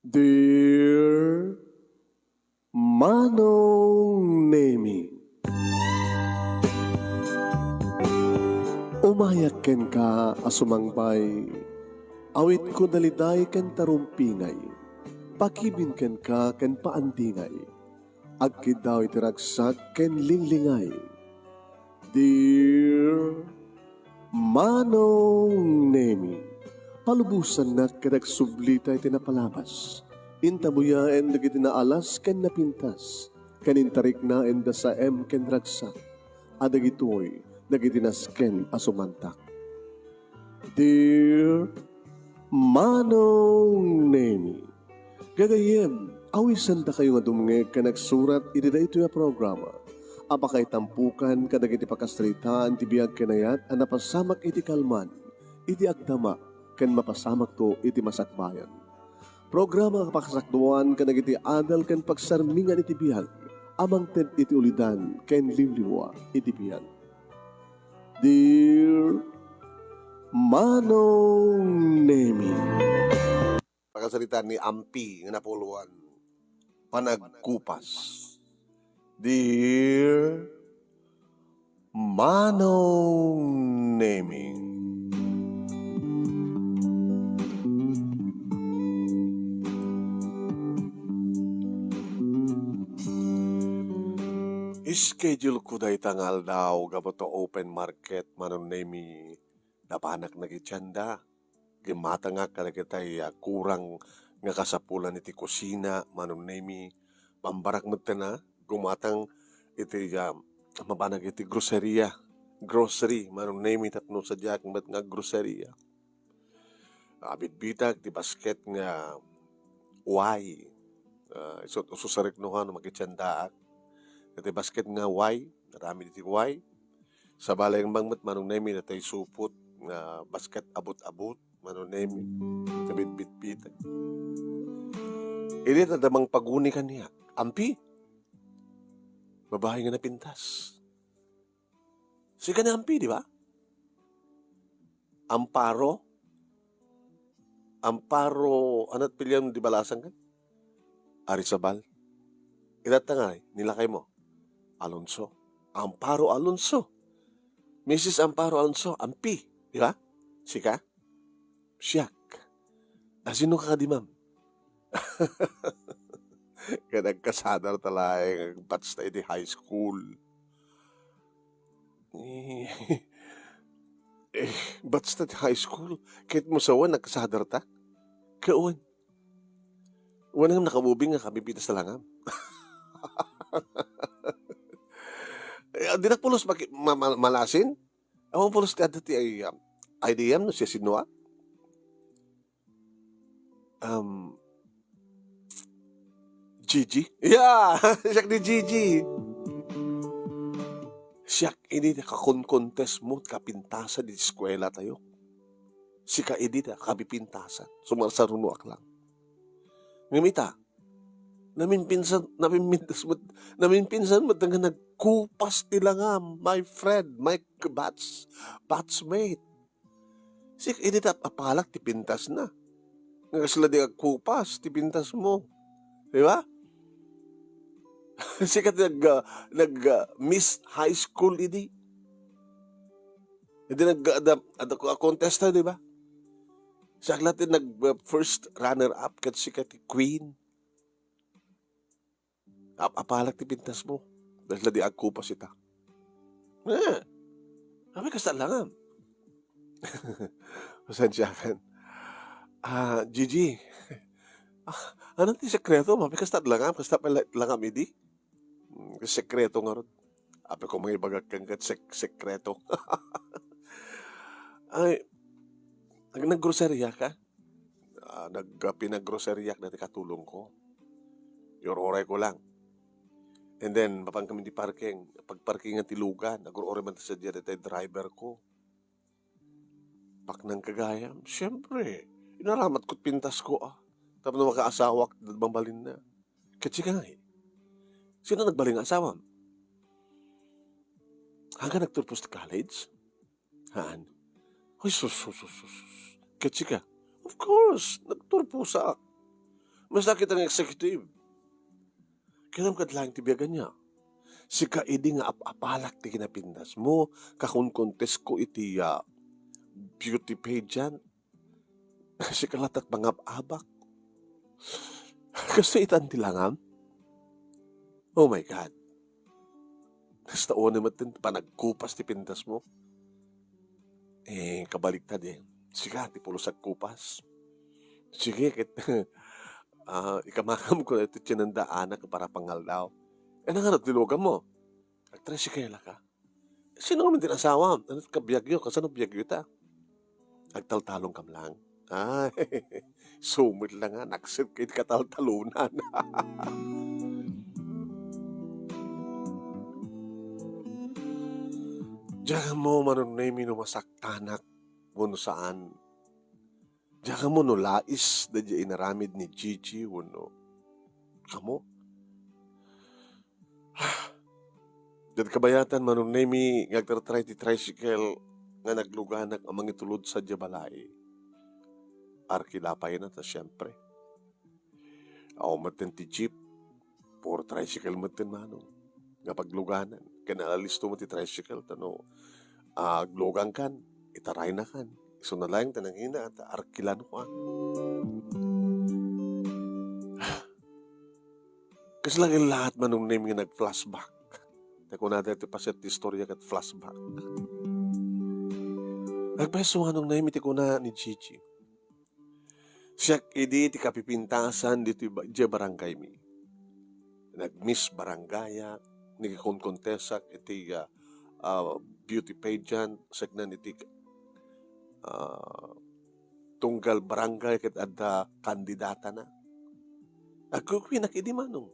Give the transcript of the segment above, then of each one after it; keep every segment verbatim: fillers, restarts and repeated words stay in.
Dear Manong Nemi, umayak kenka a sumangbay, awitko daliday ken tarumpingay, pakibin kenka ken paandingay, agkiddaw iti ragsak ken linglingay. Dear Manong Nemi, palubosannak ket agsublita iti napalabas. Intabuyaen dagiti naalas ken napintas, ken intariknaenda saem ken ragsak, a dagitoy dagiti nasken a sumantak. Dear Manong Nemi, gagayyem, awisendakayo nga dumngeg ken agsurat iti daytoy a programa a pakaitampukan kadagiti pakasaritaan ti biag ken ayat a napasamak iti kalman, iti agdama, ken mapasamakto iti masakbayan. Programa a pakasakduan kadagiti adal ken pagsarmingan iti biag a mangted iti ulidan ken limlimua iti biag. Dear Manong Nemi. Pakasaritaan ni Ampi nga napuloan. Panagkupas. Dear Manong Nemi. Schedule ko dayta nga aldaw gapu ta open market, Manong Nemi. Napanak nagitienda. Gimmatangak kadagitay a kurang nga kasapulan iti kusina, Manong Nemi. Bambarak metten a gumatang iti, ah, mabanag iti groceria. Grocery, Manong Nemi, tapno sadiak met nga groceria. Ah, bitbitak ti basket nga wai. Ah, isu, isu sarek no kano makitiendaak. Iti basket nga wai, aramid iti wai. Sabali, ang met, Manong Nemi, natay supot nga basket abut-abut, Manong Nemi. Nabitbitbitak. Idi ta damang paguni kaniak. Ampi. Babae nga napintas. Sika ni Ampi, di ba? Amparo? Amparo, anat pilian di balasang kan? Arizabal. Itatta nga, nilakay mo. Alonso. Amparo Alonso. Missus Amparo Alonso, Ampi, di ba? Sika? Siak. A, sino ka kadi, ma'am? Ket nagkasadar ta laeng, batch ta iti high school. Eh, eh, batch ta iti high school. Ket mo sawen, nagkasadar ta? Kawan. Wen, ngem nakabubing nga kabibitas ta langam. Eh, dinak pulos maki-, ma-, ma-, malasin? Awan pulos ti adda ti ay, um, idea no siasinoak? Um, Gigi? Yeah! Siak ni Gigi. Siak idi ti kakonkontest mo, kapintasan di eskwela tayo. Sika idi ti kabipintasan. Sumarsarunoak lang. Ngem ita, namimpinsan, namimpintas met, namimpinsan met nga nagkupas ti langam, my friend, my batch, batchmate. Sika idi ti apalak ti pintasna. Nga kasla di agkupas ti pintas mo. Di ba? Sika ti nag, ah, nag, ah, Miss High School idi. Idi nag, ah, da, ada ko, ah, contest ta, di ba? Siak la ti nag, ah, first runner up ket sika ti queen. Ap-, apalak ti pintas mo. Dahil di agkupas ita. Eh, kami kasta langam. Pasensya kan. Ah, Gigi. Ah, ano ti sekreto mo? Kasta langam, kasta pala langam idi. Hmm, sekreto nga ron. Apay ko mangibagak ken ket sek-, sekreto. Ay, nag-, naggroceria ka? Ah, nag-, ah, pinaggroseriak dati katulong ko. Iyur-uray ko lang. And then, mapan kami di parking. Pagparkingan ti lugan, nagro-ore man sadiay dati driver ko. Paknang kagayam, siyempre, inaramat ko't pintas ko, ah. Tapno makaasawak, mabalin na. Ket sika ngay, sino nagbalin nga asawam? Hanggang nagturpos ti college? Haan. Ay, sus, sus, sus, sus, sus. Ket sika? Of course, nagturposak. Basta kita nga executive. Kinam kad laeng ti biag ania. Sika idi nga ap-apalak ti kinapindasmo, kakonkontesko iti, ah, beauty pageant. Sika latta ti mangab-abak. Kastoy itan ti langam? Oh my God. Kasta unay met ti panagkupas ti pindasmo. Eh, kabaliktad eh. Sika, ti pulos agkupas. Sige, ket, ah, ikamakam ko iti tienenda, anak, para pangaldaw. Eh, nangano ti lugammo? Agtricycle ka? Sino ngamin ti asawam? Ano ti kabiagyo? Kasano biagyo ta? Agtaltalon kam lang. Ah, sumit lang nga, naksit ka iti kataltalonan. Diak ammo, Manong Nemy, no masaktanak wenno saan. Diak ammo no lais daydiay inaramid ni Gigi wenno kamo. Diay kabayatan, Manong Nemy, nga agtartray ti tricycle nga nagluganak a mangitulod sadiay balay. Arkila pay na ta, siempre. Awan metten ti jeep. Puro tricycle metten, Manong, nga pagluganan. Ken alisto met ti tricycle ta no, ah, aglugankan, itaraynakan. Isuna laeng ta nangina, ta arkilano ka. Kasla ket laat, Manong Nemy, nga nag-flashback. Ta kunada ti paset ti istorya ket flashback. Agpayso, Manong Nemy, ti kuna ni Gigi. Siak idi ti kapipintasan ditoy ba-, diay barangaymi. Nag-Miss Barangayak, nakikonkontesak iti, ah, ah, beauty pageant, saknaan iti, ah, tunggal barangay ket adda kandidatana. Agkukkuinak idi, Manong.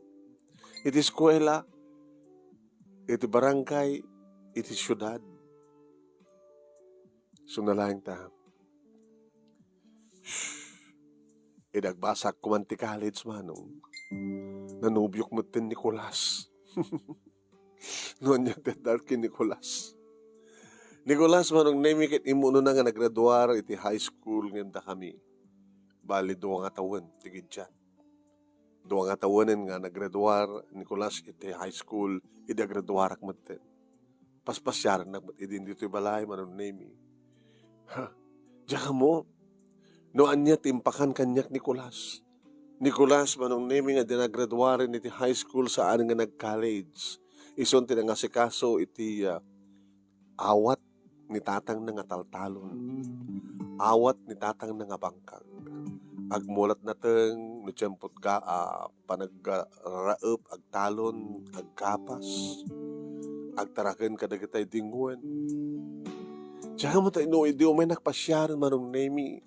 Iti eskuela, iti barangay, iti siudad. Isuna laeng ta. Idi agbasak ko man ti college, Manong, nanubiok metten ni Nicolas. No ania ti adda ken Nicolas? Nicolas, Manong Nemy, ket immunona nga naggraduar iti high school ngem dakami. Bali, dua nga tawen ti giddian. Dua nga tawenen nga naggraduar ni Nicolas iti high school, idi aggraduarak metten. Paspasiarennak met idi ditoy balay, Manong Nemy. Ha? Diak ammo no ania ti impakan kaniak ni Nicolas. Ni Nicolas, Manong Nemy, nga di nagraduaren iti high school saan nga nag-college. Isun ti nangasikaso iti, ah, awat ni tatangna nga taltalon. Awat ni tatangna nga bangkag. Agmulat nateng no tiempo ti ga-, ah, panagga-, raep, agtalon, aggapas, agtaraken kadagitay dinguen. Diak ammo ta no idi umaynak pasiaren, Manong Nemy,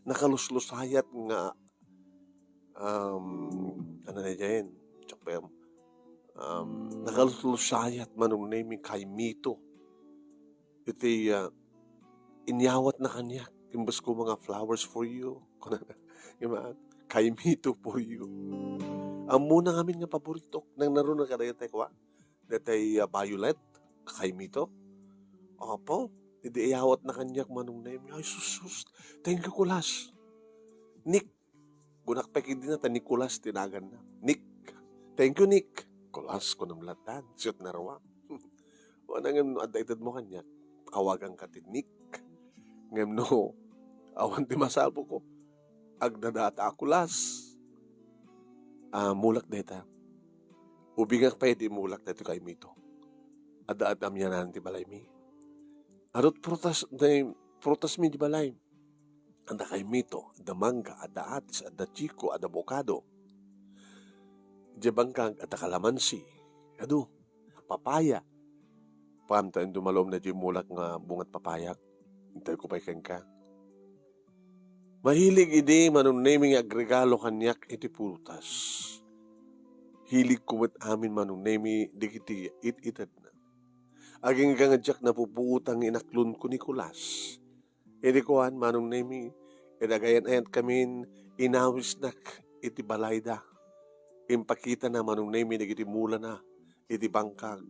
nakaluslusayat nga, um, ano na diyan? Tsaka, um, nakaluslusayat, Manong Nemy, kaymito. Iti, ah, inyawatna kaniak, imbes ko mga flowers for you. Kunana, ima, kaymito for you. Ammona ngamin nga paboritok. Nangnaruna kadagitay kua? Daytay, ah, violet, kaymito. Apo, idi iyawatna kaniak, Manong Nemy. Ay, sus, sus. Thank you, Kulas. Nick, kunak pay ket dina ta Nicolas ti naganna. Nick. Thank you, Nick. Kulas, kunam latan. Siyot narua. Wana ngem no adda itedmo kaniak, awaganka ti Nick. Ngem no awan ti masalpo ko, agdadata a Kulas. Ah, mulak dayta. Ubingak pay idi mulak daytoy kaymito. Adda, adda amianan ti balaymi. Adut prutas, day, prutasmi di balay. Adda kaymito, adda mangga, adda atis, adda chiko, adda abokado. Diay bangkag, adda kalamansi. Adu, papaya. Pamta, indu malom na di mulak nga bungat papayak. Intay ko pay kenka. Mahilig idi Manong Nemy nga agregalo kaniak iti prutas. Hilig ko met amin, Manong Nemy, dagiti it-itedna. Agingga nga diak napupuotang nga inaklon ko ni Kulas. Idi kuan, Manong Nemy, idi agayan-ayat kamin, inawisnak iti balayda. Impakitana, Manong Nemy, dagiti mulana iti bangkag.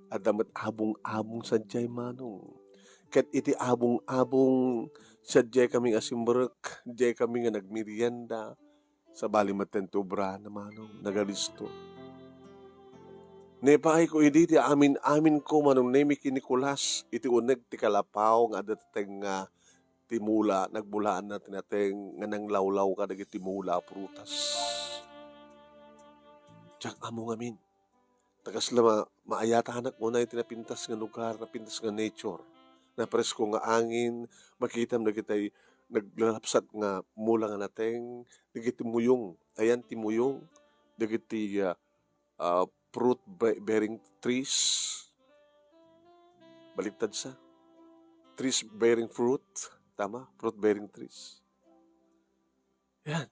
Adda met abong-abong sadiay, Manong. Ket iti abong-abong, sadiay kami nga simrek, diay kami nga nagmerienda. Sabali met ti obrana, manong, nagalisto. Naipaayko idi ti amin-aminko, Manong Nemi, ken Nicolas, iti uneg ti kalapaw nga adda ti nateng nga ti mula, nagbulaanna ti nateng nga nanglawlaw kadagiti mula a prutas. Diak ammo ngamin. Ta kasla ma-, maayatanak unay ti napintas nga lugar, napintas nga nature, napresko nga angin, makitam dagiti naglalapsat nga mula nga nateng, dagiti muyong, ayan ti muyong, dagiti, ah, ah, fruit be-, bearing trees. Baliktad sa. Trees bearing fruit. Tama? Fruit bearing trees. Yan.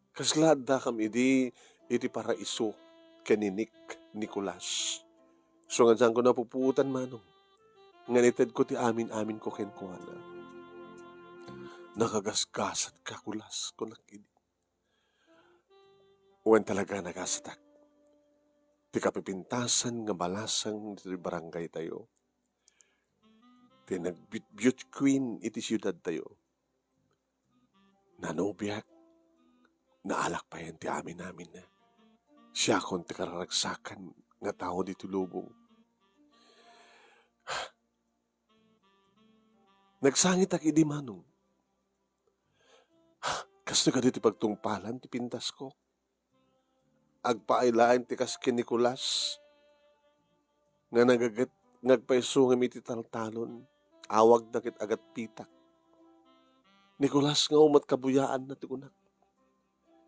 Kasla addakam idi iti paraiso ken ni Nick, Nicolas. So, nga saanko napupuotan, manong, nga initedko ti amin-aminko kenkuana. Nakagasgasatka, Kulas, kunak idi. Wen, talaga nagasatak. Ti kapipintasan nga balasang ditoy barangay tayo. Ti nag-beauty queen iti siudad tayo. Nanobiak, naalak payen ti amin-aminna. Siakon ti kararagsakan nga tao ditoy lubong. Nagsangitak idi, manong. Kastoy kadi ti pagtungpalan ti pintasko. Agpaay laeng ti kas ken Nicolas nga nagaget, nga agpaiso ngem iti taltalon, awagda ket agatpitak. Nicolas nga umat kabuyaanna ti kunak.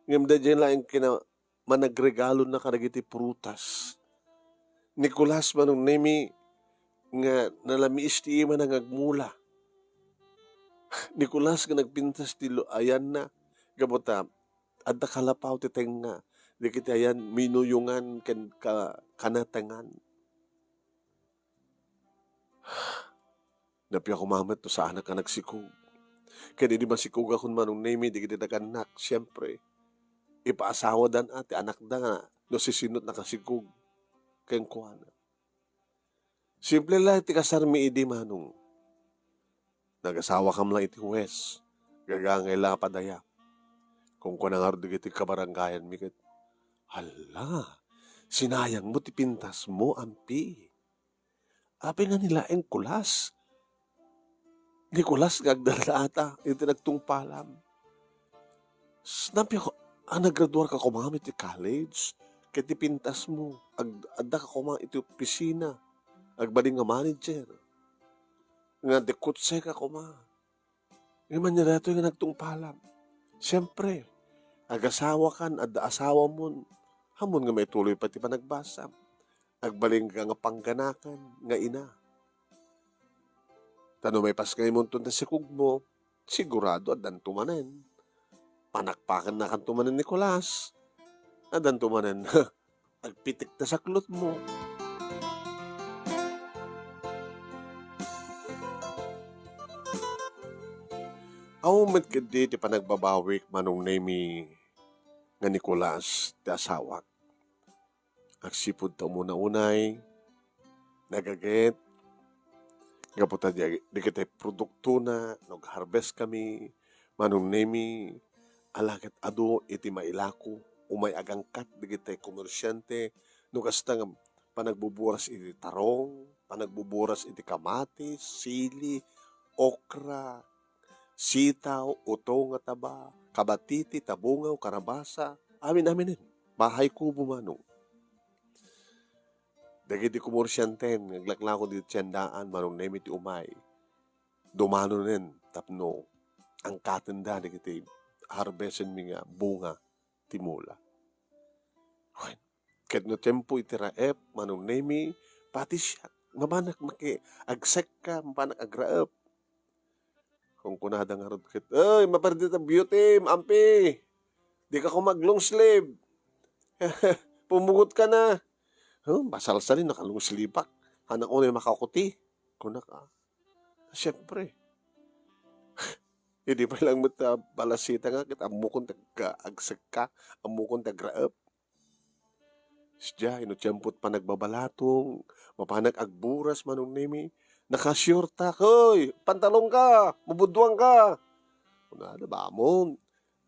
Ngem daydiay laeng kina-, managregalona kadagiti prutas. Nicolas, Manong Nemi, nga nalamiis ti imana nga agmula. Nicolas nga nagpintas ti lo-, ayanna, gapu ta adda kalapaw ti tengnga, dagiti ayan minuyongan ken ka-, kanatengan. Napiak koma met no saanak a nagsikog. Ken idi masikogakon, Manong Nemi, dagiti dagannak, siempre, ipaasawadan a ti anakda nga no sisinot nakasikog kenkuana. Simple la ti kasarmi idi, manong. Nagasawakam la iti huwes, gagangay la a padaya. Kunkuana ngarud dagiti kabarangayanmi ket, "Hala, sinayangmo ti pintasmo, ampi." Apay nga ni laeng Kulas? Ni Kulas nga agdaldaata iti nagtungpalam. S-, napiako a nagraduarka koma iti college, ket ti pintasmo, ag-, addaka koma iti opisina, agbalin nga manager, nga dikutse ka koma. Ngem ania daytoy nga nagtungpalam? Siempre, agasawakan, adda asawamon, ammon nga maituloy pay ti panagbasam. Agbalin ka nga pangganakan nga ina. Ta no maipasngaymonto ti sikogmo, sigurado addanto manen. Panakpakannakanto manen ni Kulas. Addanto manen. Agpitek ta saklotmo. Awan met ketdi ti panagbabawik, Manong Nemi, nga ni Kulas ti asawak. Agsipud ta umuna unay, nagaget, gapu ta di-, dagiti produktona, nag-harvest kami, Manong Nemi, ala ket adu iti mailako, umay agangkat dagiti komersiante, no kasta nga panagbuburas iti tarong, panagbuburas iti kamatis, sili, okra, sitaw, uto nga taba, kabatiti, tabungaw, karabasa, amin-aminen. Bahay kubo, manong. Dagiti komersianten nga aglaklako ditoy tiendaan, Manong Nemi, ti umay, dumanonen tapno angkatenda dagiti harvestenmi nga bunga ti mula. Wen, ket no tiempo iti raep, Manong Nemi, pati siak, mapanak maki-, agsekka, mapanak agraep. Kunkunada ngarud ket, "Ay, maperdita beauty, ampi! Dika koma ag-long sleeve. Pumugot ka na." "Oh, masalsalin, naka-long sleeve ak. Hanak unay makakuti," kunak, ah. Siyempre. Idi pay lang met, ah, balasita nga, ket ammokon ti ag-, agsekka, ammokon ti agraep. Sidiay, no tiempo't panagbabalatong, mapanak agburas, Manong Nemi, nakasiortak, "Hoy, pantalon ka! Mabudduan ka!" Kunada, "Bamon,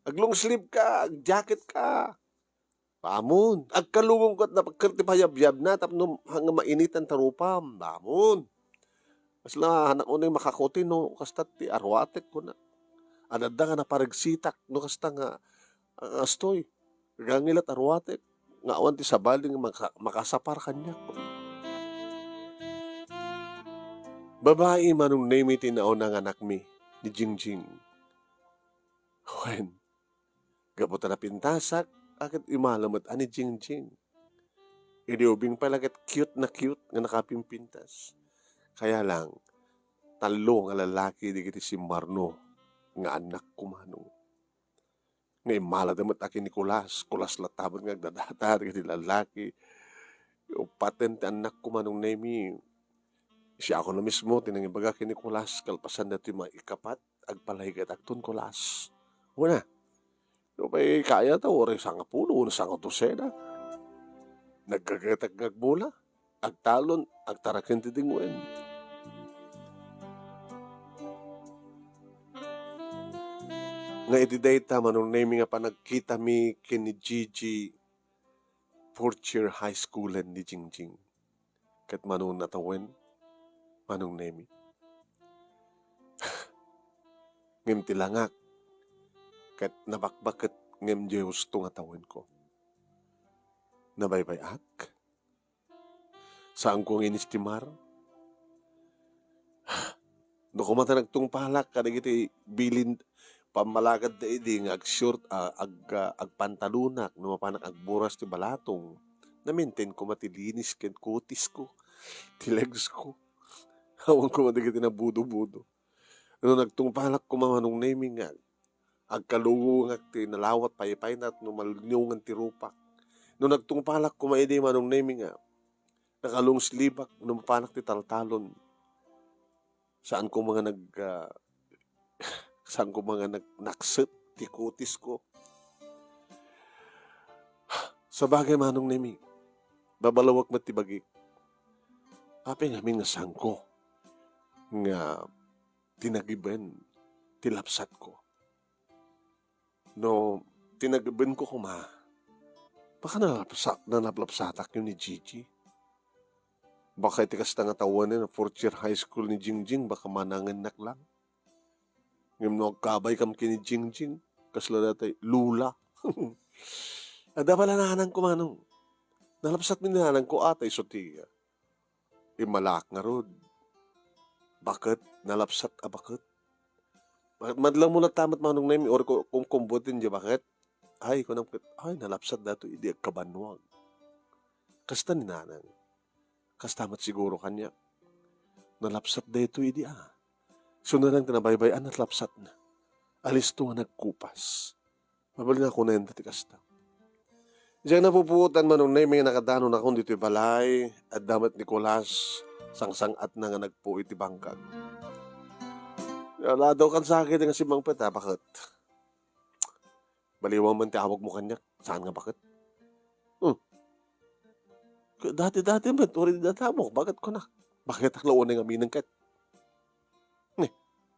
Ag-long sleeve ka, ag-jacket ka. Bamon. Agkalungom ket napagker ti payabyabna tapno nga mainitan ta rupam. Bamon. Kasla anak unay makakuti no kasta ti arwatek kuna. Adda nga naparigsitak no kasta nga, ah, astoy. Gangilat arwatek. Nga awan ti sabali nga maka-, makasapar kaniak. Babai, Manong Nemi, ti nauna nga anakmi, ni Jingjing. Wen, gapu ta napintasak, a ket imala met a ni Jingjing. Idi ubing pay la ket cute na cute nga nakapimpintas. Kaya lang, tallo nga lalaki dagiti simmarno nga annakko, Manong. Nga immala da met a ken ni Kulas, Kulas latta met nga agdadata dagiti lalaki. Uppaten ti annakko, Manong Nemi. Siakon a mismo ti nangibaga ken ni Kulas kalpasan datoy maikapat, agpalaigaytakton Kulas. Wen a, nupay kayata, uray sangapulo wenno sangadosena. Naggagetak nga agmula, agtalon, agtaraken ti dingwen. Nga iti dayta, Manong Nemi, nga panagkitami ken ni Gigi, fourth year high schoolen ni Jingjing. Ket mano natawen, Manong Nemi. Ngem ti langak, ket nabakbaket ngem diay husto nga tawenko. Nabaybay-ak? Saanko nga inestimar? No koma ta nagtungpalak kadagiti bilin, pammalakadda idi nga ag-short, a, ag-, a, agpantalonak, no mapanak agburas ti balatong, na-maintain koma ti linis ken kutisko, ti legsko. Awan koma dagiti nabudo-budo. No nagtungpalak koma, Manong Nemi, nga agkalungongak ti nalawat paypayna no maluniongan ti rupak. No nagtungpalak koma idi, Manong Nemi, nga naka-long sleeve-ak no mapanak ti taltalon. Saan koma nga nag-, ah, saan koma nga nag-, nakset ti kutisko. Sabagay, Manong Nemi, babalawek met ti bagik. Apay ngamin nga saanko nga tinagiben ti lapsatko? No tinagibenko koma, baka nalapsa-, nalaplapsatakyo ni Gigi. Baka iti kasta nga tawanen a fourth year high school ni Jingjing, baka manangennak lang. Ngem no agkabaykam ken ni Jingjing, kasla daytoy, Lola. Adda pay la nanangko, Manong. Nalapsatmi ni nanangko, a, ta isu ti, ah, immalak ngarud. Baket, nalapsat a baket. Ma-, madlawmo latta met, Manong Nemi, uray ko-, kumkumbuten diay baket. Ay, kunam ket, ay, nalapsat daytoy idi agkabannuag. Kasta ni Nanang. Kasta met siguro kaniak. Nalapsat daytoy idi, a. Isu na lang ti nabaybay-an a lapsatna. Alisto nga nagkupas. Mabalin a kunaenda ti kasta. Diak napupuotan, Manong Nemi, nga nakadanonakon ditoy balay, adda met ni Kulas, sangsang-atna nga nagpuoy ti bangkag. Aladaw kan sakit nga simmangpet, a, baket? Baliwan man ti awagmo kaniak, saan nga baket? Hmm. Dati-dati met, uray di natamok, baket kuna? Baket ak la unay ngamin ket. Ni,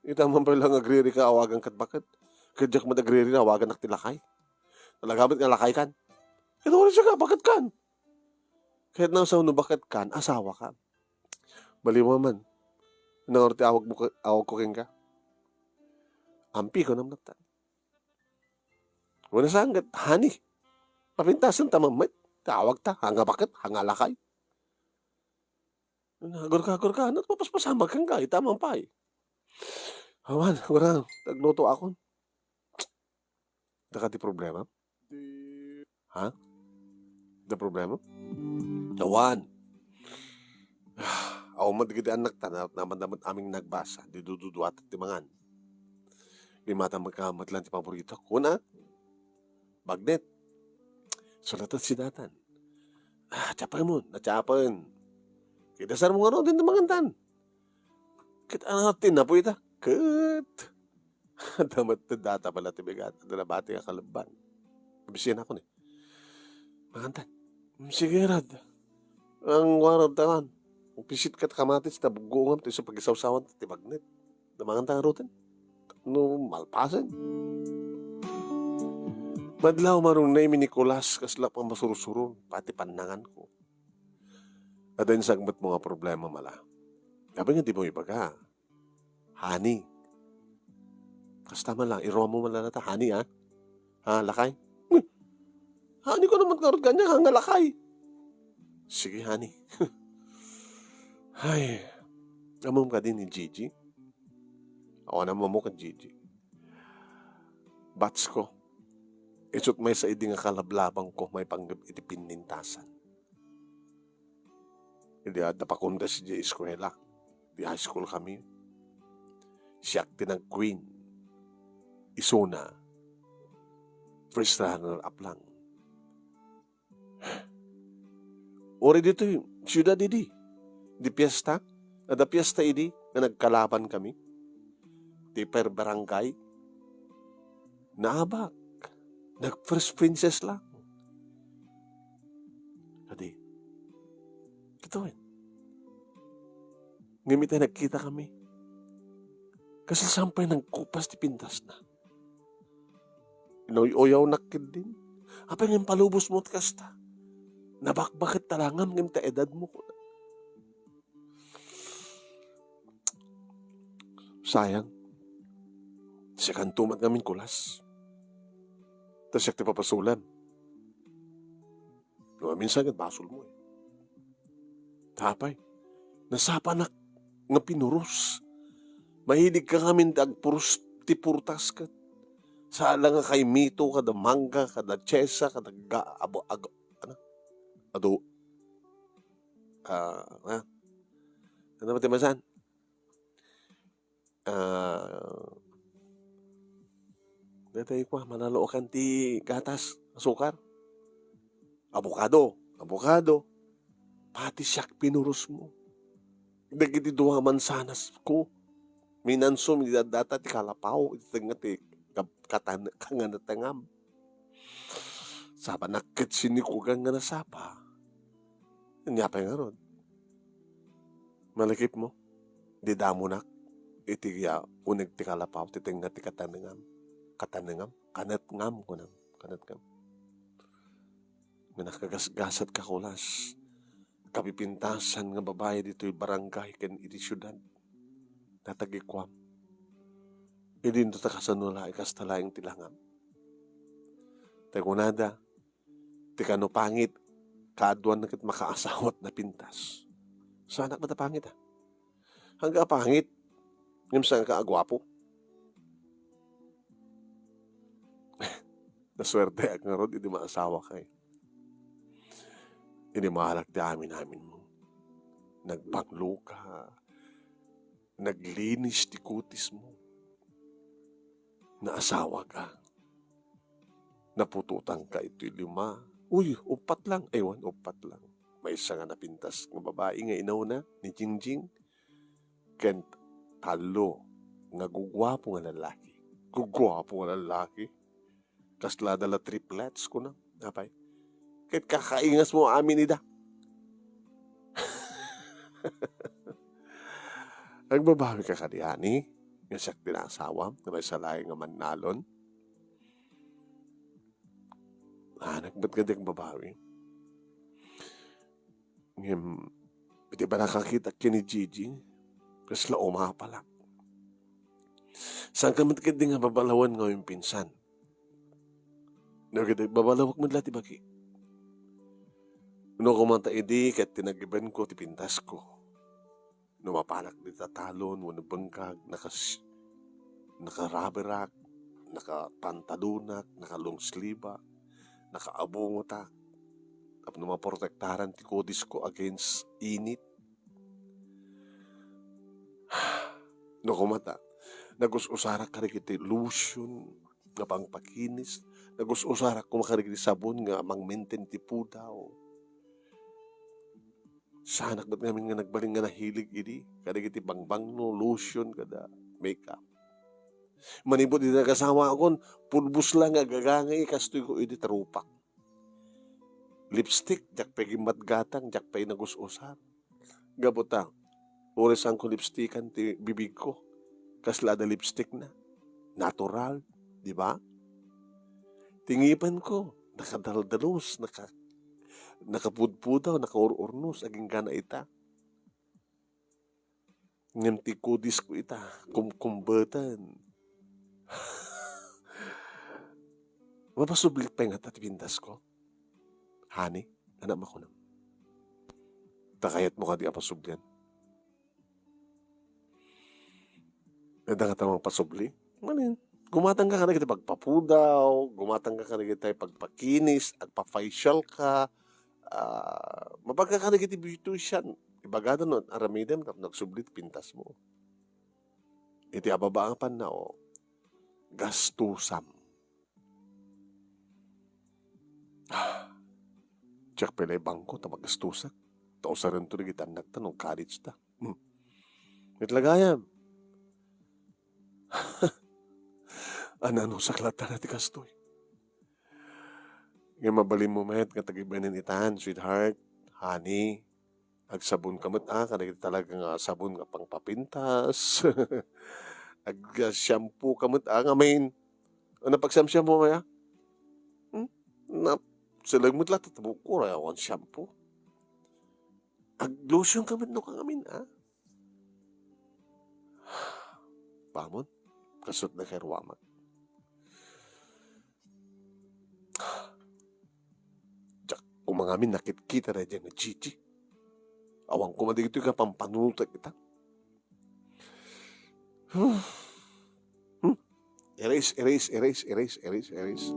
ita man pay la nga agriri ka awagan ket baket. Ket diak met agriri nga awagannak ti lakay. Talaga met nga lakay kan? Ket uray siak, baket kan? Ket no, sao no baket kan, asawa ka. Baliwan man. Nangaro ti awagmo ke-, awagko kenka? Ampi, kunam latta. Wen a saan ket, honey. Papintasen ta man met. Ti awagta, haan nga baket, haan nga lakay. Agurka, agurka, no, papaspasamak kenka, ita man pay. Awan, agurka, aglutoakon. Adda kadi problema? Ha? Adda problema? Awan. Awan met dagiti annakta, na-, naman-naman aming nagbasa, di dududuatak ti mangan. Di mata magkamat lang ti paborito. Kuna? Bagnet. Sulatan si Datan. Ah, tiyapen mo, natiyapen. Kidasar mo nga no, din mangantan. Ket ano, tinapo ita? Ket. Adda met ti data pala ti bigat. Adda nabati nga kalebban. Abisian ako ni. Mangantan. "Mm, sige, Rad. Ang warad ta kan. Pisit ket kamatis ta buggoongam ta isu pagisawsawan ti bagnet. Mangantan ngaruden. No malpasen." Madlaw marungnay mi ni Nicolas, kasla pamasursuro, pati pannanganko. Adda insagmetmo nga problema, mala. Apay nga dimo ibaga? Honey. Kasta man lang, iruammo man lang ta, honey, ha? Ha, lakay? Hmm. Honey ko naman karot kanya, ha, nga lakay. Sige, honey. Ay, ammom kadi ni Gigi? Awan a mammok ni Gigi. Batch ko. Isut' maysa idi nga kalablabangko maipanggep iti pinnintasan. Idi adda pakundas idiay eskuela, di high school kami. Siak ti nag-queen. Isuna, first runner-up lang. Uray ditoy siudad idi, di fiesta, adda fiesta idi nga nagkalaban kami. Ti per barangay, naabak. Nag-first princess lang. Kadi, totoo yan. Ngem ita nagkita kami. Kasi sampay nagkupas ti pintasna. Inuy-uyawnak ketdin. Apay nga impalubosmo ti kasta? Nabakbaket ta langam ngem ta edadmo, kuna. Sayang. Siakanto met ngamin, Nicolas. Ta siak ti papasulem. No, minsan ket basolmo, eh. Apay, nasapanak nga pinuros. Mahilig ka ngamin ti agpuros ti prutas ket. Saan la nga kaimito, kada mangga, kada tsiesa, kada ga-, abo-, ag-, ano? Adu-, ah, ah. Ano ba ti masan? Ah, daytoy kua, manalookan ti gatas, asukar. Abokado, abokado. Pati siak pinurosmo. Dagiti dua mansanas ko. Minansom, iti daddata ti kalapaw, iti tengnga ti kab-, katan-, kanganatangam. Sapa nakket sinikugan nga nasapa. Ania pay ngarud? Malakipmo, di damonak iti, ah, uneg ti kalapaw, ti tengnga ti katanengam. Katanengam? Kanetngam, kunam. Kanetngam. Nga nakagasgasat ka, Nicolas. Kapipintasan nga babai ditoy barangay ken iti siudad. Natagikuam. Idinto ta kasano laeng, kasta laeng ti langam. Ta kunada, ti kano pangit, kaaduan ket makaasawat napintas. Saanak met a pangit, a? Saan ka a pangit, ngem saan ka a guapo. Nasuerteak ngarud idi maasawak, eh. Idi maalak ti amin-aminmo. Nagbanglo ka, naglinis ti kutismo. Naasawa ka. Naputotan ka iti lima. Uy, uppat lang. Ewan, uppat lang. Maysa nga napintas nga babai nga inawna ni Jingjing. Ken tallo nga guguapo nga lalaki. Guguapo nga lalaki. Kasla da la triplets, kuna. Apay? Ket kakaingasmo amin ida. Agbabawi ka kadi, ani? Nga siak ti naasawam, nga maysa laeng nga mannalon. Anak, ba't ka di agbabawi? Ngem, iti panakakitak ken ni Gigi, kasla umapalak. Saan ka met ketdi nga babalawen nga impinsan? No, ket babalawek met la ti bagi. No, kumanta idi ket tinagibenko ti pintasko. No, mapanak dita talon wenno bengkag, nakas-, nakaraberak, nakapantadonak, nakalongslibak, nakaabungotak. Tapno maprotektaran ti kudisko against init. No, kumanta, nagus-usarak kadagiti lotion nga pangpakinis, nagus-usarak koma kadagiti sabon nga mangmaintain ti pudaw. Saanak met ngamin nga nagbalin nga nahilig idi kadagiti bangbangno, lotion, kada makeup. Manipud iti nagasawaakon, pulbos la nga agagangay, kastoy ko idi tarupak. Lipstick, diak pay gimmatgatang, diak pay nagus-usar. Gapu ta, uray saanko lipstickan ti bibigko, kasla adda lipstickna. Natural, di ba? Ti ngipenko, nakadaldalus, naka-, nakapudpudaw, nakaur-urnos, agingga na ita. Ngem ti kudisko ita, kumkumbeten. Mapasublik pay ngata ti pintasko? Honey, ania makunam? Ta kayatmo kadi a pasublian? Adda ngata mangpasubli? Manen, gumatangka kadagiti pagpapudaw, gumatangka kadagiti pagpakinis, agpa-facial ka, ah, mapanka kadagiti beautician, ibagada no aramidem tapno agsubli ti pintasmo. Iti ababa nga pannao, gastusam. Ah, diak pay la ibangko ta magastusak. Ta usarento dagiti annakta no college ta. Hmm. Met la gayam. Ananusak latta ti kastoy. Nga mabalinmo met nga tagibenen itan, sweetheart, honey, agsabon ka met, ah, kadagiti talaga nga sabon nga pangpapintas. Ag-, ah, shampoo ka met, ah, ngamin. Ano pagsiamsiam mo, maya? Hmm? Na, silag met latta, tabukko, awan shampoo. Aglotion ka met no kangamin, ah. Pamon, kasut na kay ruamak. Diak ko mangamin nakitkita daydiay nga Gigi. Awan ko man dagitoy nga pampanunotek ita. Hmm. Erase, erase, erase, erase, erase, erase.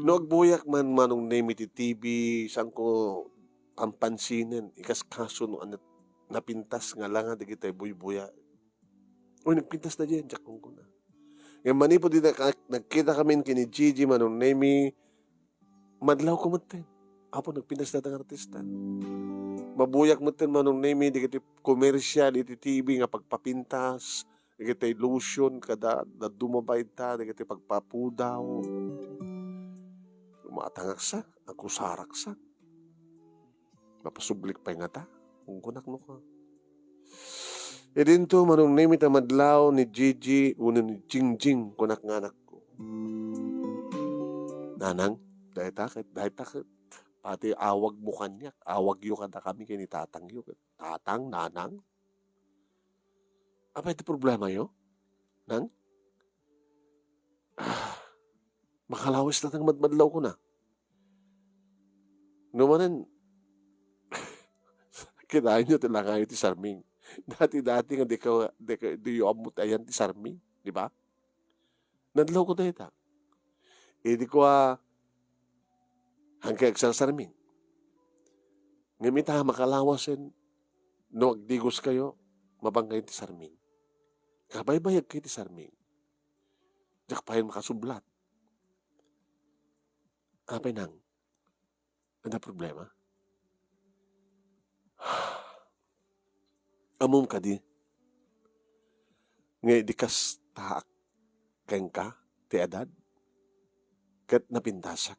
No agbuyak man, Manong Nemi, ti T V, saan ko pampansinen, ikaskaso no ania napintas nga langa dagiti buybuya. Uy, nagpintas daydiay, diak kunkuna. Ngem manipud iti naka-, nagkita kami ken ni Gigi, Manong Nemi, madlawko metten. Apo, nagpintas dayta nga artista. Mabuyak metten, Manong Nemi, dagiti commercial iti T V nga pagpapintas, dagiti lotion, kada, da dumabay ta, dagiti pagpapudaw. Umatangaksa, agusaraksa. Mapasublik pay ngata? Kunkunak no ka. Idinto, Manong Nemi, ta madlaw ni Gigi wenno ni Jingjing, kunak nga anakko. Nanang, dayta ket, dayta ket. Pati awagmo kaniak, awagyo kadakami ken ni tatangyo ket. Tatang, nanang? Apay ti problemayo? Nang? Ah, makalawis latta nga madmadlaw kuna. No manen, kitaenyo ti langayo ti sarming. Dati-dati nga di ka, di ka, diyo ammo ti ayan ti sarming, di ba? Nadlaw ko dayta. Idi ko, ah, hangkay agsarsarming. Ngem ita, makalawasen, no agdigos kayo, mabangkayo ti sarming. Kabaybayag kayo ti sarming. Diak payen makasublat. Apay nang, adda problema? Ammom kadi, nga idi kastaak kenka ti edad, ket napintasak.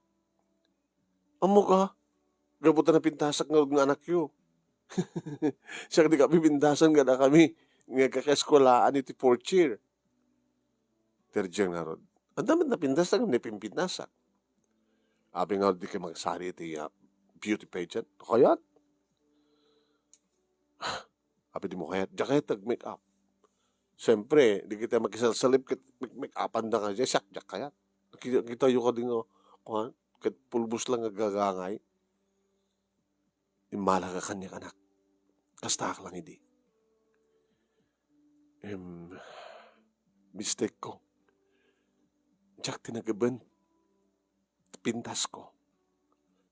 Ammo ka, gapu ta napintasak ngarud nga anakyo. Siak di kapipintasan kadakami nga agkakaeskuelaan iti fourth year. Third year ngarud. Adda met napintasak, napimpintasak. Apay ngarud di kayo magsali iti, ah, beauty pageant? Kayat? Apay di mo kayat? Diak kayat ag-make up. Siyempre, di kita makisalsalib ket make-, make-upan da nga, siak, diak kayat. Kita, kitayo kadi nga, kuan, ket pulbos lang nga gagangay. Immalak a kaniak, anak. Kastaak lang idi. Em, mistake ko. Diak tinageben ti pintasko.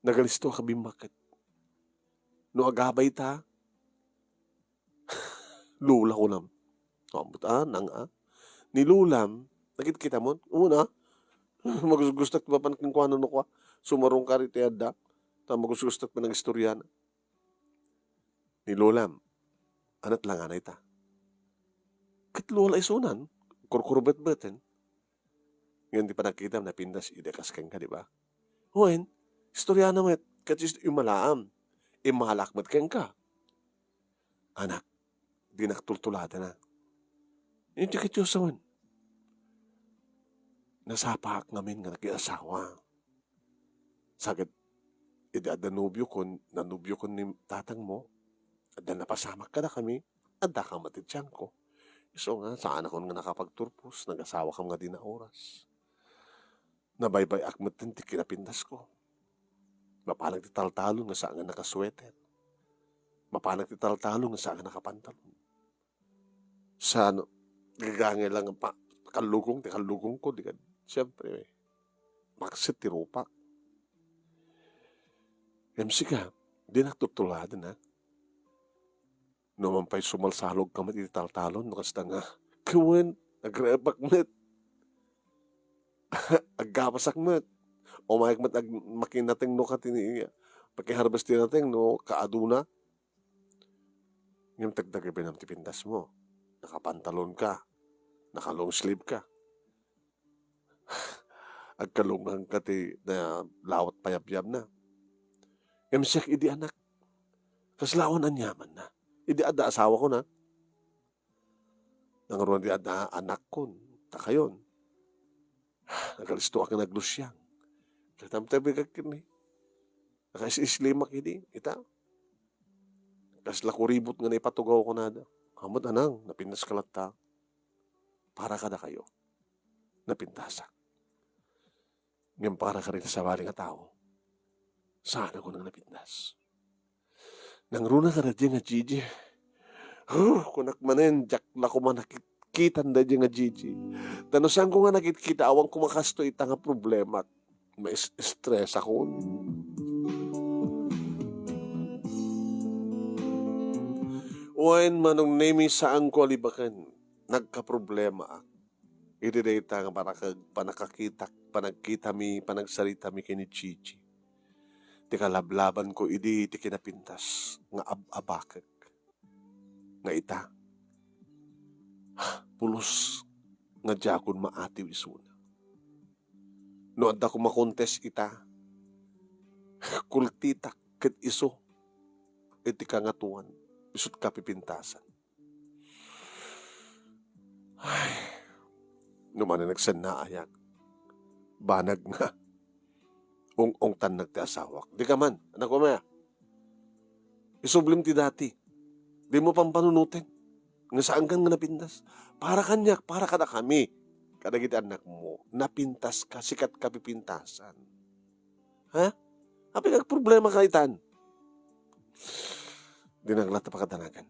Nagalisto a kabimmakket. No agabay ta, Lola kunam. Ambot, ah, nang, ah. Ni Lolam, nakitkitamon? Una, magusgustak ti mapan kenkuana no kua. Sumarungkar iti adda. Ta magusgustak panangistoriana. Ni Lolam, ania ti langana ita? Ket Lola isunan, kurkurbetbeten. Ngem ti panagkitam, napintas idi kas kenka, di ba? Wen, istoriana met, ket is-, immalaam. Immalak met kenka. Anak, dinak tultulatena. Iti ket sawen, nasapaak ngamin nga nagin-asawa. Sa ket, idi adda nobiokon, nanobiokon ni tatangmo, adda napasamak kadakami, addaka met iti tianko. Isu nga, saanakon nga nakapagturpos, nag-asawakam nga di naoras. Nabaybay-ak met ti kinapintasko. Mapanak ti taltalon nga saan nga nakasweater. Mapanak ti taltalon nga saan nga nakapantalon. Sa ano, gagangay lang pa, kallugong, ti kallugongko, di ka, siyempre, maksit ti rupak. Ngem sika, dinak tutuladen, ha? No man pay sumalsalogka met iti taltalon, no kasta nga, kawen, agrepak met. Aggapasak met. Umayak met ag-, makinateng no ka tini, pakiharvest ti nateng no kaaduna. Ngem tagdagabinam ti pintasmo. Nakapantalon ka. Naka-long sleeve ka. Agkalungan ka ti na lawat payabyabna. Ngem siak idi anak, kasla awan aniamanna. Idi adda asawakon, ha? Nangruna di adda anakkon, ta kayon. Nagalistoak nga naglusiang. Ket amta bigat ket ni. Nakais-islimak idi, ita. Kasla kuribot nga naipatugaw kunada. Amot anang, napintaska latta. Para kadakayo, napintasak. Ngem para kadagiti sabali nga tao, saanakon nga napintas. Nangruna kadagidiay nga Gigi. Huh, kunak manen, diak la koma nakitkitan daydiay nga Gigi. Ta no saanko nga nakitkita, awan koma kastoy ita nga problemak. Mais-, stressakon. Wen, Manong Nemi, saanko a libaken. Nagkaproblemaak. Idi dayta nga panaka-, panakakitak, panagkitami, panagsaritami ken ni Gigi. Ti kalablabanko idi ti kinapintas nga ab-abakek. Nga ita, pulos nga diakon maatiw isuna. No adda koma contest ita, kultitak ket isu iti kangatoan, isut' kapipintasan. Ay, no manen nagsannaayak, banag nga ung-ungtannak ti asawak. Dika man, anak ko, maya. Isublim ti dati. Dimo pampanunoten. Nga saankan nga napintas. Para kaniak, para kadakami. Kadagiti annakmo, napintaska, sika ti kapipintasan. Ha? Apay nga agproblemaka itan? Dinak latta pakadanagan.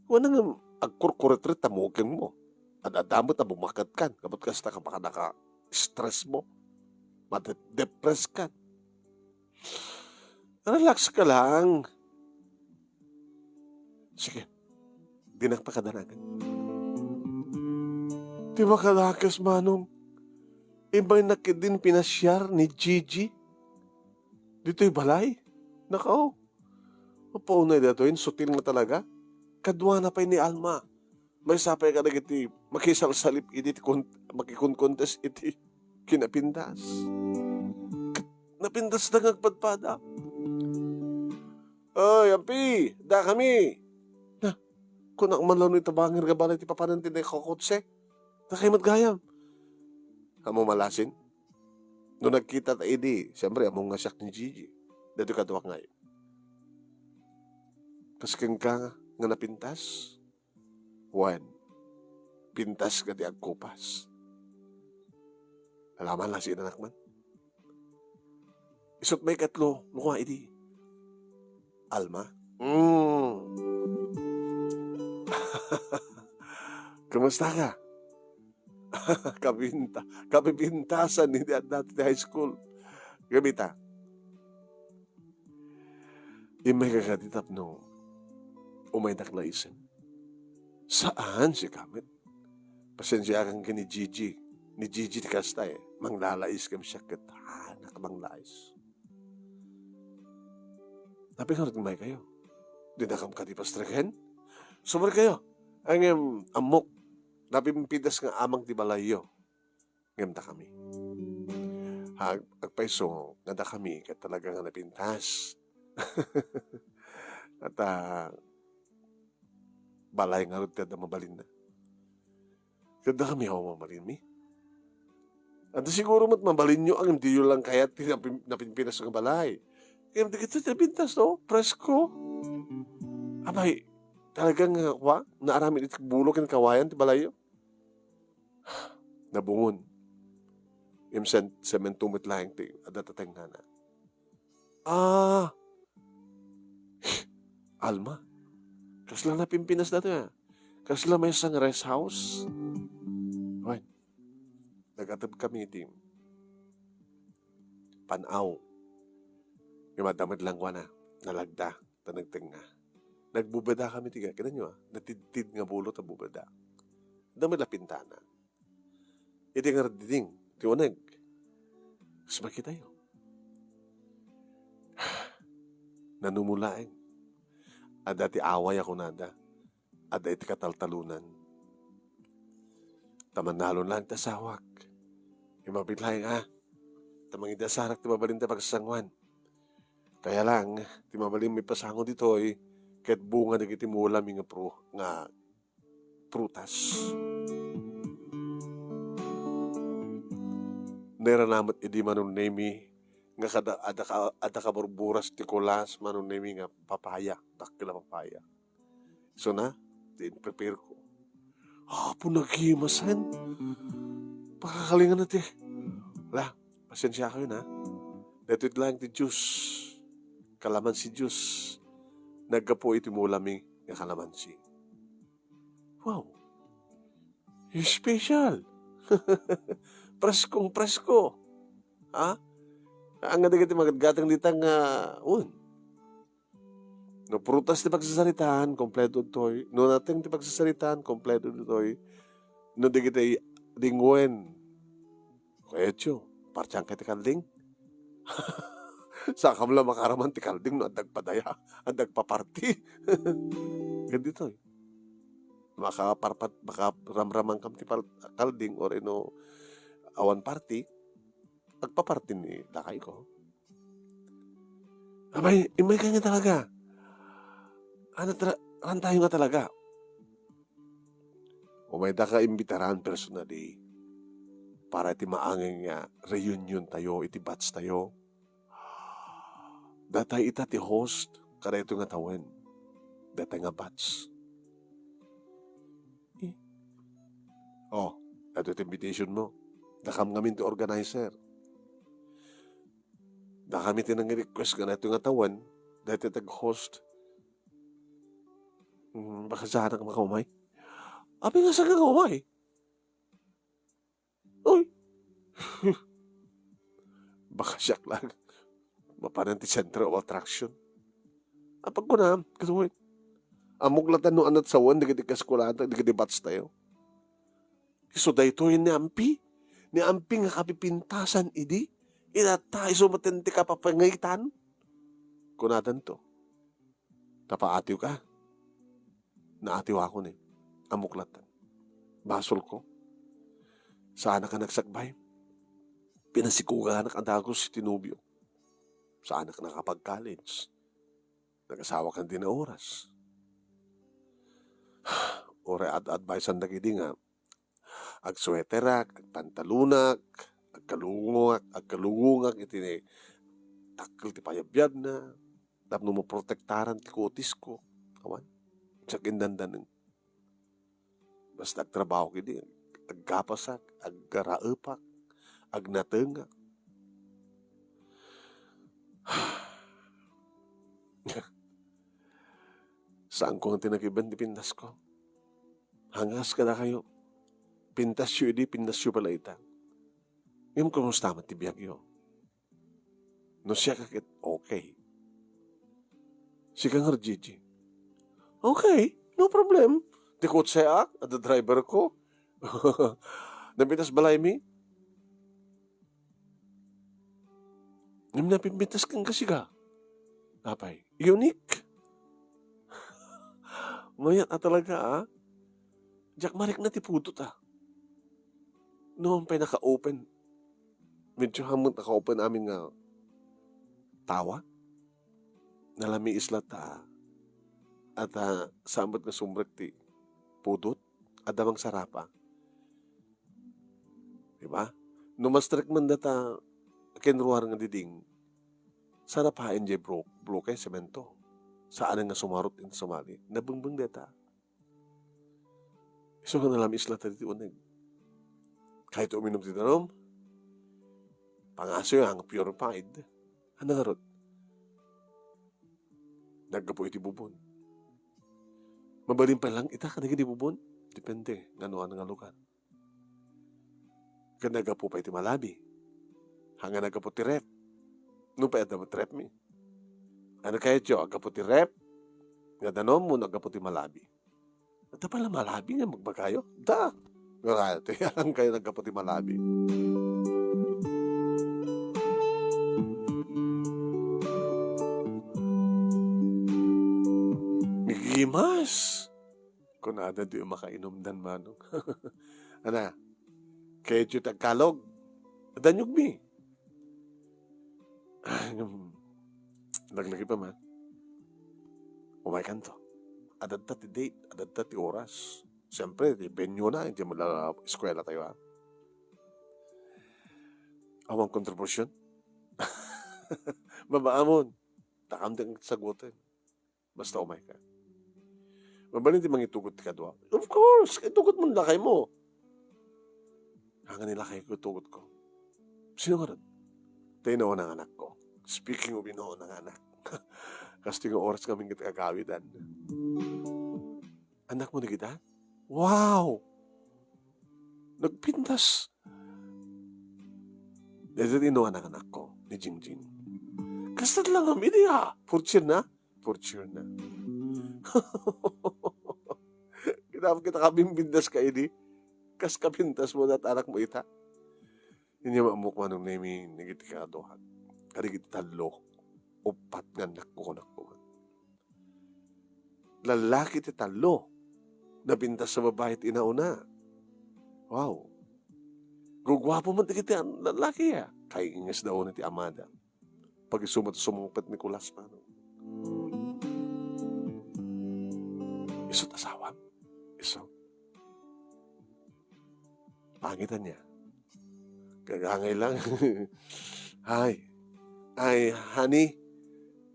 Wen nga agkurkuritrit ta mukengmo. Ad-adda met a bumaketkan. Kapot kasta, kapakadaka stressmo. Made-, depresskan. Relax ka lang. Sige. Dinak pakadanagan. Ti makadakes, Manong. Immaynak ketdin pinasiar ni Gigi ditoy balay. Nakaw. Mapaunay daytoy, insutil nga talaga. Kaduana pay ni Alma. Maysa pay kadagiti makisalsalip idi ti kon-, makikonkontes iti kinapintas. Napintasda nga agpadpada. "Oy, Ampi, dakami." Na, kunak man laeng no itabangir nga balay ti papanen ti nakakotse. Dakay met gayam. Ammo malasin? No nagkita ta idi, siyempre, ammo nga siak ni Gigi. Daytoy kaduak ngay. Kas kenka nga napintas? Wen, pintas nga di agkupas. Alaman lang si inanak man. Isut' maikatlo, no kua idi. Alma? Mm. Kumusta ka? Kabinta-, kabibintasan ni dati ti high school. Gabita. Immay ka kadi tapno umaynak laisen. Saan, sika met. Pasensiakan ken ni Gigi. Ni Gigi ti kasta, eh. Manglalais kami siak ket anak manglais. Napay nga umaykayo? Dinakam kadi pastreken? Sumar kayo. Ay, ngem, ammok, napimpidas nga amang ti balayyo. Ngem dakami. Ha, agpayso nga dakami ket talaga nga napintas. At, ah, balay ngarud ti adda mabalinna. Ket dakami, awan mabalinmi. Adda siguro met mabalinyo ngem diyo lang kayat ti napin-, napinpinas nga balay. Ngem dagitoy ti napintas, no? Presko. Abay, talagang, ah, wa, naaramid iti bulo ken kawayan ti balayyo. Nabungon. Ngem sen-, semento met laeng ti adda ti tengngana. Ah! Alma, kasla napinpinas datoy, ah. Kasla maysa nga rest house. Wen, nag-ateb kami iti pan-aw. Ngem adda met langwana, nalagda, ta nagtengnga. Nagbubeda kami ti, kitaenyo, ah, natidtid nga bulo ta bubeda. Adda met la pintana. Iti ngarud diding, ti uneg. Kas makitayo. Nanumo laeng. Adda ti away a kunada. Adda iti kataltalonan. Ta mannalon laeng ti asawak. Immapit laeng, ah. Ta mangidasarak ti mabalin ti pagsasanguan. Kaya lang, ti mabalin maipasango ditoy, ket bunga dagiti mulami nga pro-, nga prutas. Nairana met idi Manong Nemi nga kada, adda ka, adda kaburburas ti kulas Manong Nemi nga papaya, dakkel a papaya. Isuna, ti in-prepare ko. Apo, nagimasen. Pakakalingan na ti. Wala, pasensiakayon, ha. Daytoy laeng ti juice. Kalamansi juice. Naggapu iti mulami nga kalamansi. Wow. Special. Preskong presko. Ha? Ania dagiti magatgateng dita nga, un. No prutas ti pagsasaritaan, kompleto ditoy. No nateng ti pagsasaritaan, kompleto ditoy. No dagiti dingwen, kayatyo, partian kay ti kalding? Sakam la makaraman ti kalding no adda agpadaya, adda agpaparti. Ket ditoy. Makaparpat-, makaramraman kam ti pal-, kalding or ino awan parti, agpaparti ni lakayko. Abay, immay ka nga talaga. Ano tra-, rantayo nga talaga. Umayda ka imbitaran personally para iti maangay nga reunion tayo, iti batch tayo. Datay ita ti host, kadaytoy nga tawen. Datay nga batch. Eh. Oh, daytoy ti invitation mo. Dakam ngamin ti organizer. Dakami ti nang-request nga daytoy nga tawen, daytoy ti ag-host. Hmm, baka saan ka makaumay? Abi nga saan ka umay? Uy! Baka siak lang mapanan ti center of attraction. Apagkunam, kasuwit. Ammok latta no anat sawen dagiti kaskulata, dagiti batch tayo. Isu daytoy ni Ampi. Ni Ampi nga kapipintasan idi. Ilatta isu maten ti kapapangitan. Kunadanto. Ta paatiwka. Naatiwakon, eh. Ammok latta. Basolko. Saanak a nagsakbay. Pinasikuganak a dagus ti nobio. Saanak nakapag-college. Nagasawakan di na oras. Uray ad-advisean dagidi nga agsweterak, agpantalonak, agkalungongak, agkalungongak iti dakkel ti payabyabna, tapno maprotektaran ti kutisko. Awan. Siak indandaneng. Basta agtrabaho idi, aggapasak, aggaraepak, agnatengak. Saanko nga tinagiban ti pintasko. Hangas kadakayo. Pintasyo idi, pintasyo pala ita. Ngem, kumusta met ti biagyo? No siak ket, okay. Sika ngarud, Gigi? Okay, no problem. Ti kotseak, adda driver ko. Napintas balaymi. Ngem napintas kenka, sika. Apay, unique. Mayat a talaga, ah. Diak marikna ti pudot, ah. Noon pay naka-open. Medyo hamot naka-open amin nga tawa. Nalamiis latta, ah. At, ah, saan met nga sumrek ti pudot, adda mangsarapa. Di ba? No mastrek man data ken ruar nga diding, sarapaen jay bro-, bloke, semento. Saan nga sumarot iti sumali. Nabungbong data. Isu nga nalamiis latta ditoy uneg. Kayatyo uminum ti danum, pangasoyo nga purified. Ania ngarud? Naggapu iti bubon. Mabalin pay lang ita kadagiti bubon. Depende nga no ania nga lugar. Ken naggapu pay ti malabi. Haan nga naggapu ti ref. Nupay adda met refmi. Ania kayatyo, aggapu ti ref nga danum wenno aggapu ti malabi? Adda pay la malabi nga ibagbagayo? Da! Ngara, ti alankayo naggapu ti malabi. Migimas! Kunada, di makainumdan, manong. Ania, kayatyo ti agkalog? Adda niogmi. Laglagi pa man. Umaykanto. Adda ti date, adda ti oras. Siyempre, ti venue na, idiay eskuelatayo, ha. Awan kontribusion? Babaamon. Takam ti sagutan. Basta umayka. Mabalin ti mangitugot ti kadua. Of course, itugot mo lakaymo. Haan nga ni lakayko, itugotko. Sino ngarud? Ti inauna nga anakko. Speaking of inauna nga anak. Kastoy nga oras kami nga agawidan. Anakmo ni kita? Wow! Nagpintas. Daytoy ti inauna nga anakko, ni Jingjing. Kasta lang kami diay, ha? Fourth year na? Fourth year na. Kita, kita kabimbintas ka idi. Kas kapintas mo dat anak mo ita. Inya maammok, Manong Nemi, dagiti kaaduhan. Kadagiti tallo. Uppat nga annakko, kunakko. Lallaki ti tallo. Napintas a babai ti inauna. Wow. Guguapo man dagiti an-, lallaki, a. Kay inges da unay ti amada. Pag-isu met sumungpet ni Kulas, Manong. Isu't asawam? Isu. Pangitan niya. Kagangay lang. Hi. Ay, honey.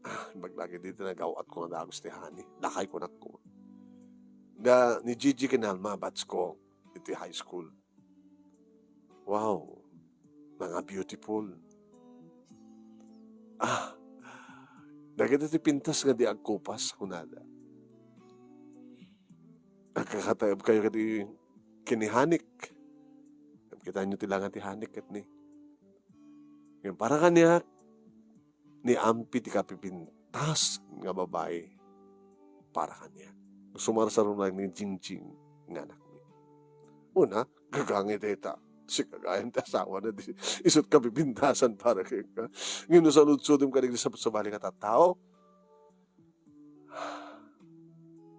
Ah, ibagbagi dita, nagaw-at ko nga dagus ti honey. Lakay ko nakko. Da, ni Gigi ken Alma, batch ko iti high school. Wow. Mga beautiful. Ah, dagiti ti pintas nga di agkupas, kunada. Agkakataeb kayo kadi ken ni Hanik. Kitaenyo ti langa ti Hanik ket ni. Ngem para kaniak, ni Ampi ti kapipintas nga babai para kaniak. Sumarsaro na ni Jingjing nga anakmi. Una, gagangay dayta. Sika gayam ti asawana, di isu't kapipintasan para kenka. Ngem no saludsodem kadagiti sab-, sabali nga tattao,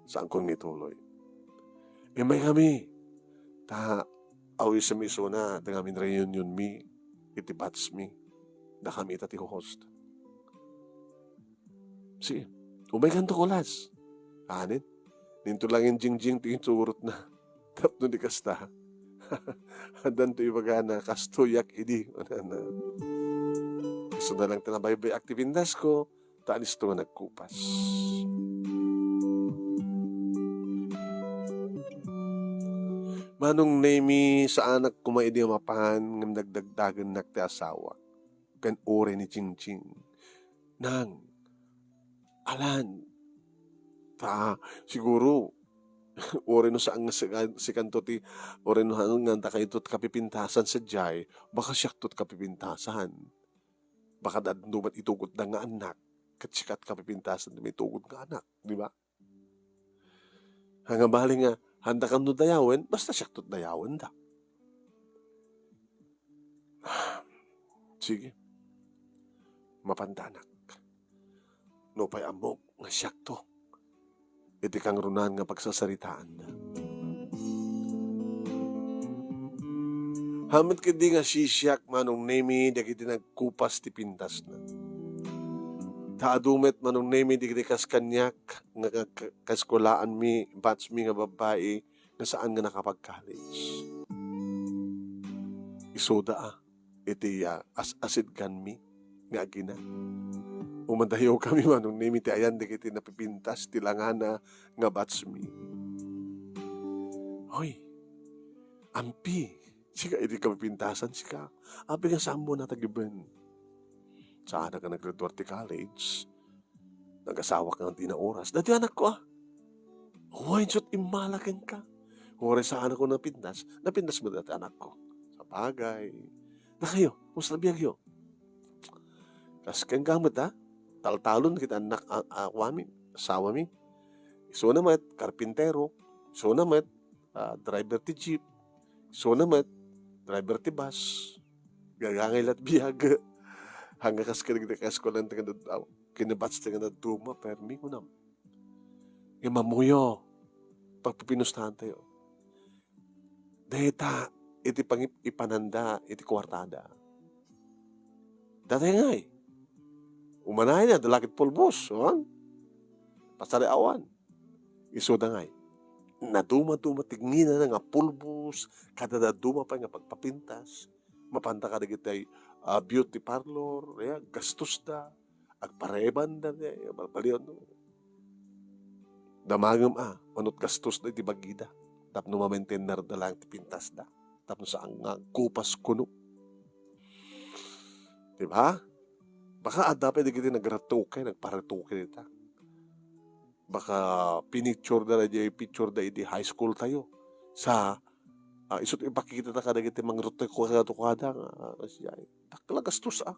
saankon nga ituloy. Immay kami, ta awisenmi isuna, adda ngamin reunion mi iti batch mi. Dakami ita ti host. Sige, umaykanto, Kulas. Anen? Ninto lang ni Jingjing ti insurotna. Tapno di kasta, addanto ibagana, "Kastoyak idi." Isu na lang ti nabaybayak ti pintasko, ta anisto nga nagkupas. Manong Nemi, saanak koma idi a mapan ngem dagdagdagennak ti asawa ken uray ni Jingjing. Nang, alan, ta, siguro, uray no saan nga sika-, sikanto ti, uray no saan nga dakayo ti kapipintasan sadiay, baka siakto ti kapipintasan. Baka adda met itugotda nga annak, ket sika ti kapipintasan ti maitugod nga annak, di ba? Haan nga bali nga, haanda kano dayawen, basta siakto ti dayawenda. Sige. Mapandanak. Nupay ammok nga siakto iti kangrunaan nga pagsasaritaanda. Haan met ketdi nga sisiak, Manong Nemi, dagiti nagkupas ti pintasna. Ta adu met, Manong Nemi, dagiti kas kaniak nga ka-, ka-, kaeskulaanmi, batchmi nga babbai, nga saan nga nakapag-college. Isuda a, iti, ah, as-asidkanmi nga agina. Umadayokami manong nemi ti ayan dagiti napipintas ti langana nga batchmi. Hoy, ampi, sika iti kapipintasan, sika. Apay nga saanmo natagiben? Saanak nga naggraduar ti college. Nagasawak nga di na oras. Dati anakko, ah. Wen, sut immala kenka. Uray saan ako napintas, napintas met dati anakko. Sabagay. Dakayo, kumusta biagyo? Kas kenka met, ah. Taltalon kita anak, a, a, wami, asawami. Isuna met, karpintero. Isuna met, ah, driver ti jeep. Isuna met, driver ti bus. Gagangay lat biag. Hangga kas kenka, kas ko lang tingnan, ah, kinabatch ti nga dadduma, permi kunam. Ngem ammoyo, pagpipinustahantayo. Dayta iti pangipananda iti kuartada. Dayta ngay. Umanayna, adda la ket pulbos, on? Pasariawan. Isuda ngay. Naduma-duma ti nginana nga pulbos, kada dadduma pay nga pagpapintas. Mapanta kadagiti, ah, beauty parlor, ya, gastos da. Agparebanda, ya, balbalion. Damagem a, unot gastos da iti bagida. Tapno mamaintainer da lang ti pintas da. Tapno saan nga agkupas kuno. Di ba? Baka adda pay dagiti nagretoke, nagparetoke dita. Baka pinicture da, daydiay picture da iti high school tayo. Sa, ah, isut' ipakita ta kadagiti mangretoke kadakuada nga, ah, siya, dakkel a gastos, ah.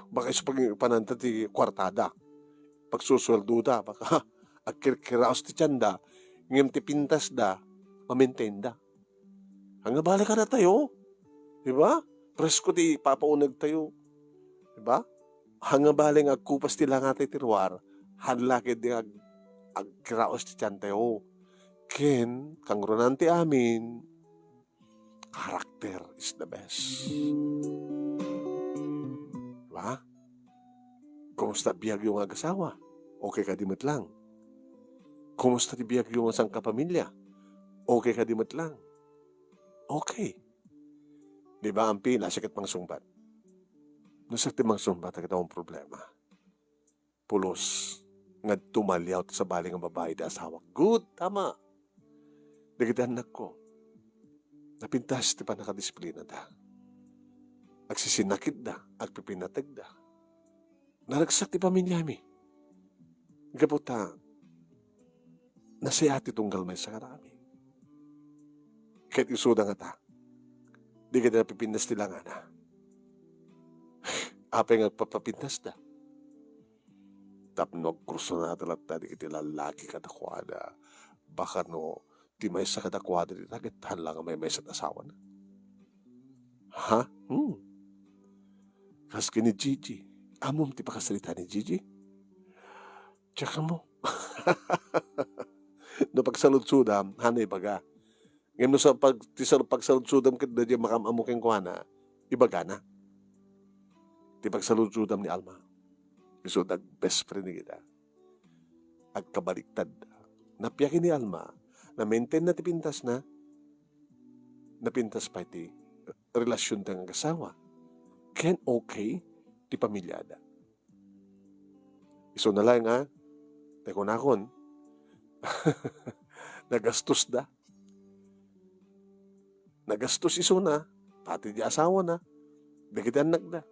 Baka isu pag-, pananta ti kuartada. Pagsusueldo da, baka agkirkiraos ti tienda, ngem ti pintas da, mamaintain da. Ania bale kadatayo? Di ba? Presko ti ipapauneg tayo. Di ba? Ania bale nga agkupas ti langata iti ruar, haan la ket di ag-, agkiraos ti tiantayo. Ken, kangrunan ti amin, character is the best. Di ba? Kumusta biagyo nga agasawa? Okay kadi met lang? Kumusta ti biagyo nga sangkapamilya? Okay kadi met lang? Okay. Di ba, ampi, nasiket mangsungbat? Nasiket mangsungbat, agdawon problema. Pulos, nga tumaliaw ti sabali nga babai da asawak. Good, tama. Dagiti annakko, napintas ti pannakadisiplinada. Agsisinakitda, agpipinategda. Naragsak ti pamiliami. Gapu ta, nasayaat ti tunggal maysa kadakami. Ket isuda ngata, di kadi napipintas ti langana. Apay nga agpapapintasda? Tapno agkursunada latta dagiti lallaki kadakuada. Baka no ti maysa kadakuada dita, ket haan la nga maymaysa ti asawana. Ha? Hmm. Kas ken ni Gigi. Ammom ti pakasarita ni Gigi? Check mo. No pagsaludsodam, haan ibaga. Ngem no sa pag-, ti sal-, pagsaludsodam ket daydiay makaam-ammo kenkuana, ibagana. Ti pagsaludsodam ni Alma. Isu dag best friend ni kita. Agkabaliktad. Napiaki ni Alma, na-maintain na ti pintasna, napintas pay ti relasionda nga agasawa. Ken okay ti pamiliada. Isuna laeng a, ti kunakon, nagastos da. Nagastos isuna, pati di asawana, dagiti annakda.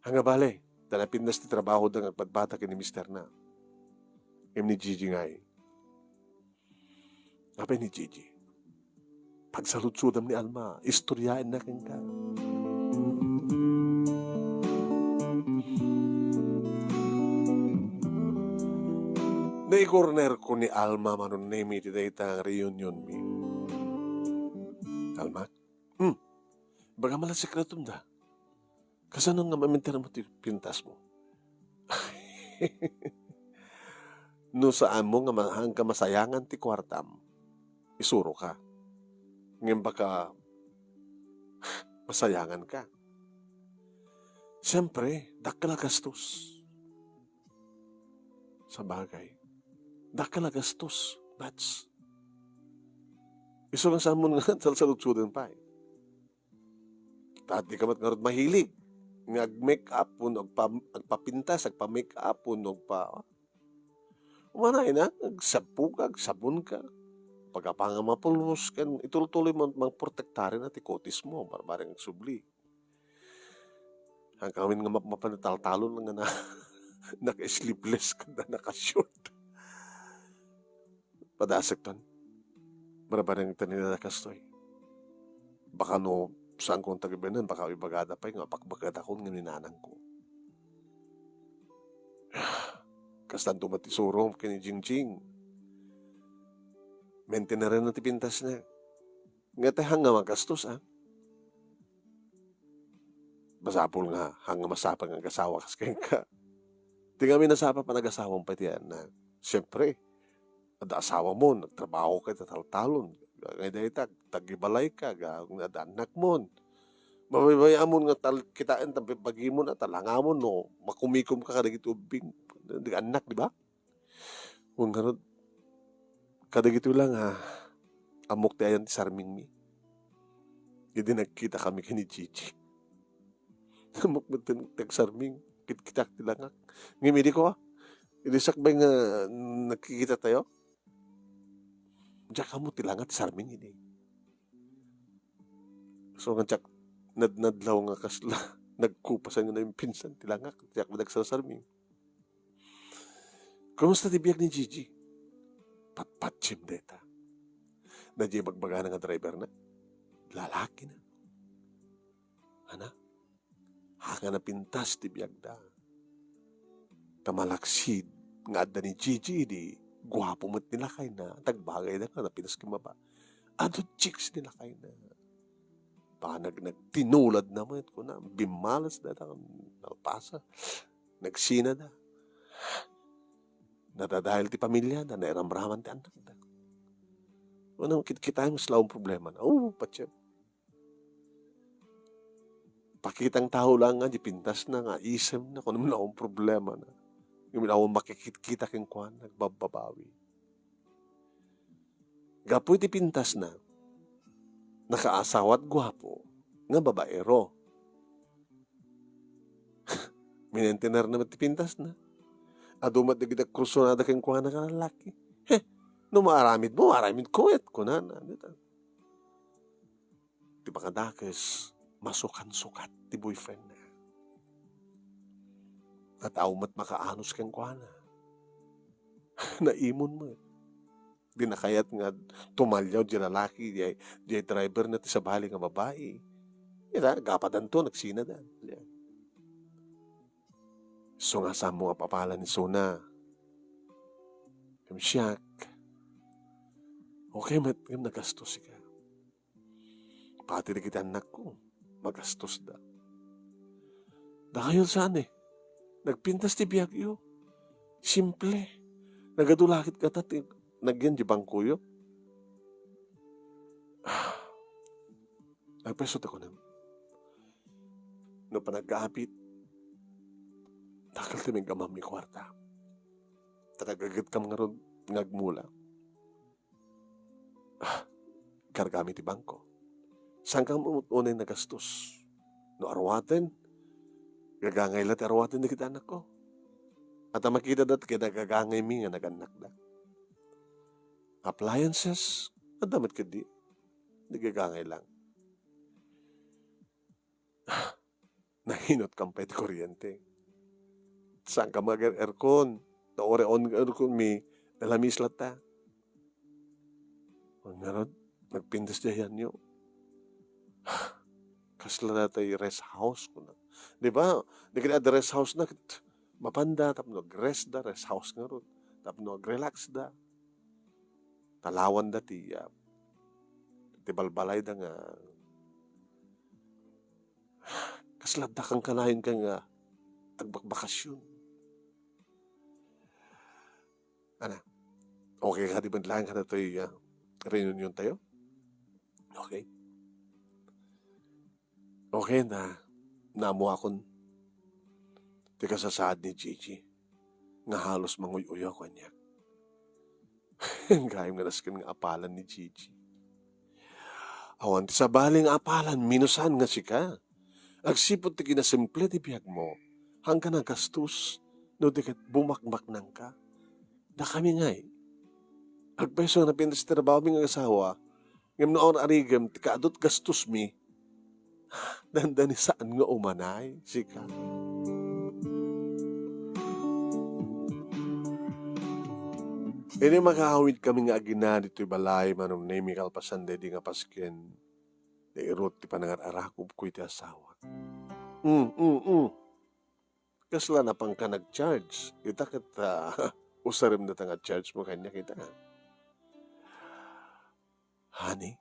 Ania bale, ta napintas ti trabahoda nga agbatbata ken ni misterna. Ngem ni Gigi ngay, apay ni Gigi? Pagsaludsodam ni Alma, istoryaenna kenka. Naikornerko ni Alma manong Nemi iti dayta nga reunionmi. Alma? Hmm. Ibagam la sekretom da. Kasano nga mamaintainmo ti pintasmo? No saanmo nga ma-, haanka masayangan ti kuartam, isuroka. Ngem baka masayanganka. Siempre, dakkel a gastos. Sabagay, dakkel a gastos, bats. Isu nga saanmon nga salsaludsoden pay. Ta dika met ngarud mahilig nga ag-make up wenno agpa-, agpapintas, agpa-make up wenno agpa-, umanoy na, agsabong ka, agsabon ka. Pagapa nga mapulos, ken itultuloy mo, mangprotektari na ti kutis mo, barbareng agsubli. Ang kami nga map-, mapan taltalon nga na, naka-sleeveless kada naka-short. Padasekton. Barbareng ta ni na kastoy. Baka no, saan kong tagibenan, baka ibagada pay nga pakbagada kon nga ninanang ko. Kastanto met ti surom ken ni Jingjing. Maintenaren na ti pintas na. Nga te, hanga magastos, ah. Masapul nga, hanga masapa nga agasawa kas kenka. Ti ngamin a sapa panagasawam pay ti ayanna. Siyempre, adda asawam, nagtrabaho ka, tataltalon. Ngay dayta, tagibalay ka, ga-, adda annak mo. Mabaybay-amon nga tal-, kitaen, ta bagimon, ah, talangamon, no, makumikom ka kadagiti ubbing. Di annak, di ba? Wen ngarud, kadagitoy la nga ammok ti ayan ti sarmingmi. Idi nagkita kami ken ni Gigi. Ammok met ti agsarming, kitkitak ti langak. Ngem idi ko, ah, idi sakbay nga nagkikita tayo, diak ammo ti langak ti sarming idi. So, nga diak nadnadlaw nga kasla, nagkupasan nga naimpinsan ti langak, diak met agsarsarming. Kumusta ti biag ni Gigi? Patpatiem dayta. Daydiay bagbagana nga driver na. Lalaki na. Ana? Hanga napintas ti biagda. Ta malaksid nga adda ni Gigi idi guapo met ni lakayna, tagbagayda nga napintas ken baba. Adu chicks ni lakayna. Panag-, nagtinulad na met, kuna, bimmalas da, da, nalpasa. Nagsinada. Nadadael ti pamiliada, nairamraman ti annakda. Ano, kit-, kita mo sila ang problema na. Oh, patse. Pakitang tao lang nga, di pintas na nga, isem na, kung ano ang problema na. Yung awan makikitkita kenkuana, nagbabbabawi. Gapu iti pintas na, nakaasawat guapo nga babaero. Minentener na met ti pintas na. Adu met dagiti agkursunada kenkuana nga lalaki. He, no maaramid mo, maaramid ko et, kunana. Dita. Ti pangadakes, masukansukat ti boyfriend na. At awan met makaanus kenkuana. Naimon met. Di na kayat nga tumalyaw di lalaki, di ay, di ay driver na ti sabali nga babai. Ita, gapadanto, nagsinadan. Isu nga saanmo nga papalan isuna. Ngem siak, okay met, ngem nagastos ika. Pati dagiti annakko, magastosda. Dakayo saan eh. Nagpintas ti biagyo. Simple. Nagadu la ket kata ti nagyan di bangkoyo. Agpeso ta kunem. No panaggaapit, dakkel ti menggamam ni kuarta. Ta nagagetkam ngarud nga agmula. Ah, kargami ti bangko. Saan ka met unay nagastos? No aruaten, gagangay la ti aruaten dagiti annakko. At a makita dat ket nagagangaymi nga nagannakda. Appliances, adda met ketdi. Nagagangay lang. Nahinot kam pay ti kuryente. Saan ka mag-aircon? Ta uray on nga aircon mi, nalamis latta. Ngarud, nagpintas di ayanyo. Kasla datoy rest house kuna. Di ba? Di kadi adda rest house na, ket mapanda, tapno agrest da, rest house ngarud. Tapno agrelax da. Talawanda ti, ah, ti balbalayda nga, kasla adda kankanayon ka nga agbakbakasyon. Ana, okay ka di man lang kadatoy, ah, reunion tayo? Okay. Okay na, naammoakon ti kasasaad ni Gigi nga halos manguy-uyaw kaniak. Gayam nga nasken nga apalan ni Gigi. Awan ti sabali nga apalan, minus saan nga sika. Agsipud ti kinasimple ti biagmo, haanka nagastos, no di ket bumakbaknangka. Dakami ngay, agpayso nga napintas ti trabahomi nga asawa, ngem no ar-arigem ti kaadut gastosmi, dandani saan nga umanay, sika. Idi makaawidkami nga agina ditoy balay, Manong Nemi, kalpasan daydi nga Pasken, nairut ti panangar-arakobko iti asawak. Mm, mm, mm. Kasla napanka nag-charge? Ita ket, ah, usarem dayta nga charge mo kaniak ita. Honey?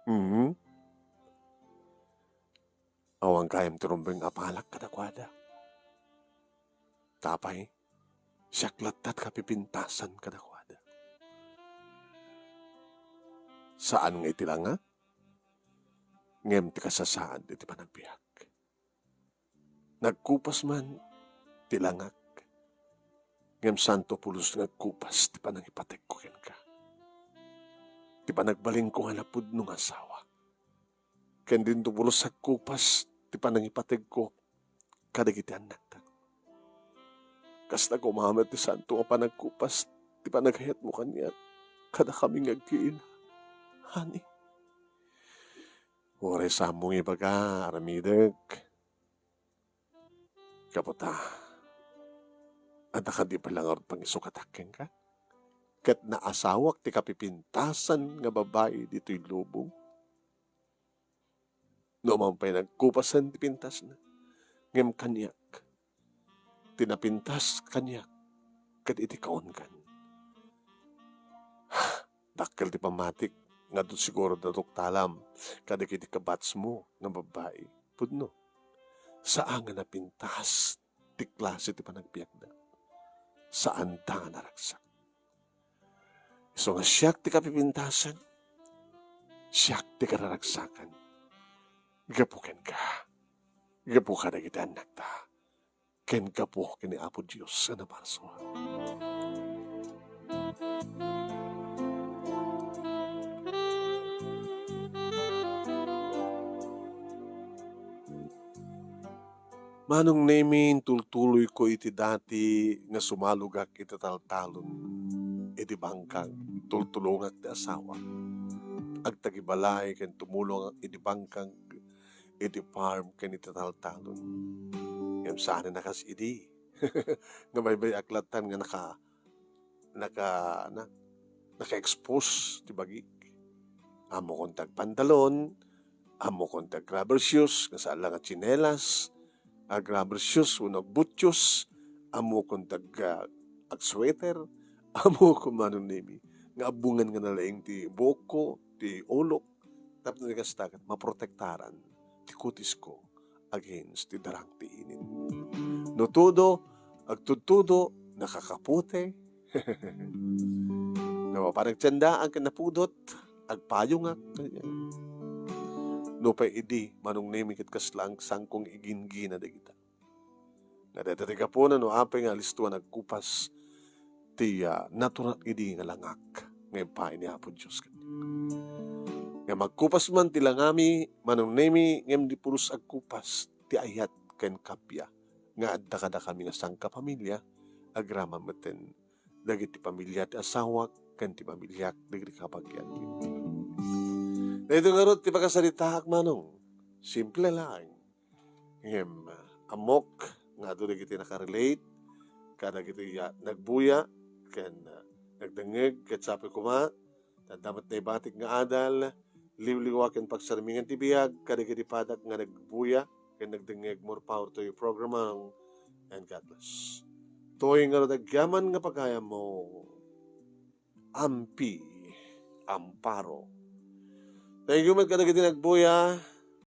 Mm. Awan gayam ti rumbeng a palak kadakuada. Apay, siak latta ti kapipintasan kadakuada. Saan nga iti langak, ngem ti kasasaad iti panagbiag. Nagkupas man ti langak, ngem santo pulos nga agkupas ti panangipategko kenka. Ti panagbalinko nga napudno nga asawa. Ken dinto pulos agkupas ti panangipategko kadagiti annakta. Kasta koma met ti santo a panagkupas ti panagayatmo kaniak kadakami nga agkiina. Honey, uray saanmo nga ibaga, aramidek. Gapu ta, adda kadi pay la ngarud pangisukatak kenka? Ket naasawak ti kapipintasan nga babai ditoy lubong? No man pay nagkupasen ti pintasna, ngem kaniak, ti napintas kaniak ket iti kaungan. Dakkel ti pammatik nga adu siguro da doktalam kadagiti kabatsmo nga babbai. Pudno, saan nga napintas ti klase ti panagbiagda. Saanta nga naragsak. Isu nga siak ti kapipintasan, siak ti kararagsakan. Gapu kenka, gapu kadagiti annakta, ken gapu ken ni Apo Dios a naparsua. Manong Nemi, intultuloyko iti dati nga sumalogak iti taltalon idi bangkag. Tultulongak ti asawak. Agtagibalay ken tumulongak idi bangkag iti farm ken iti taltalon. Ngem saan a kas idi nga baybay-ak lattan nga naka-, naka-, na-, naka-expose ti bagik. Ammokon ti agpantalon, ammokon ti ag-rubber shoes, nga saan la nga tsinelas, ag-rubber shoes wenno agbutios, ammokon ti ag-, ah, ag-sweater, ammokon Manong Nemi, nga abbongan nga nalaing ti buokko, ti ulok, tapno di kasta ket maprotektaran ti kutisko against ti darang ti init. No tudo, agtudtudo, nakakapute. No mapan agtiendaan ken napudot, agpayongak. Nupay idi, Manong Nemi, ket kasla saanko nga iginggina dagita. Nga dayta ti gapuna no apay nga alisto a nagkupas ti, ah, natural idi nga langak nga impaay ni Apo Dios kaniak. Nga magkupas man ti langami, Manong Nemi, ngem di pulos agkupas ti ayat ken kappia nga adda kadakami nga sangkapamilya, agraman metten dagiti pamilya ti asawak ken ti pamiliak dagiti kabagianmi. Daytoy ngarud ti pakasaritaak, Manong. Simple laeng. Ngem, ah, ammok nga adu dagiti nakarelate kadagiti, ah, nagbuya ken, ah, nagdengngeg ket sapay koma ta adda met naibatik nga adal, liwliwa ken pagsarmingan ti biag kadagiti padak nga nagbuya ken nagdengngeg. More power to you, program, and God bless. Toy ngarud agyaman nga pagayammo. Ampi, Amparo. Thank you met kadagiti nagbuya.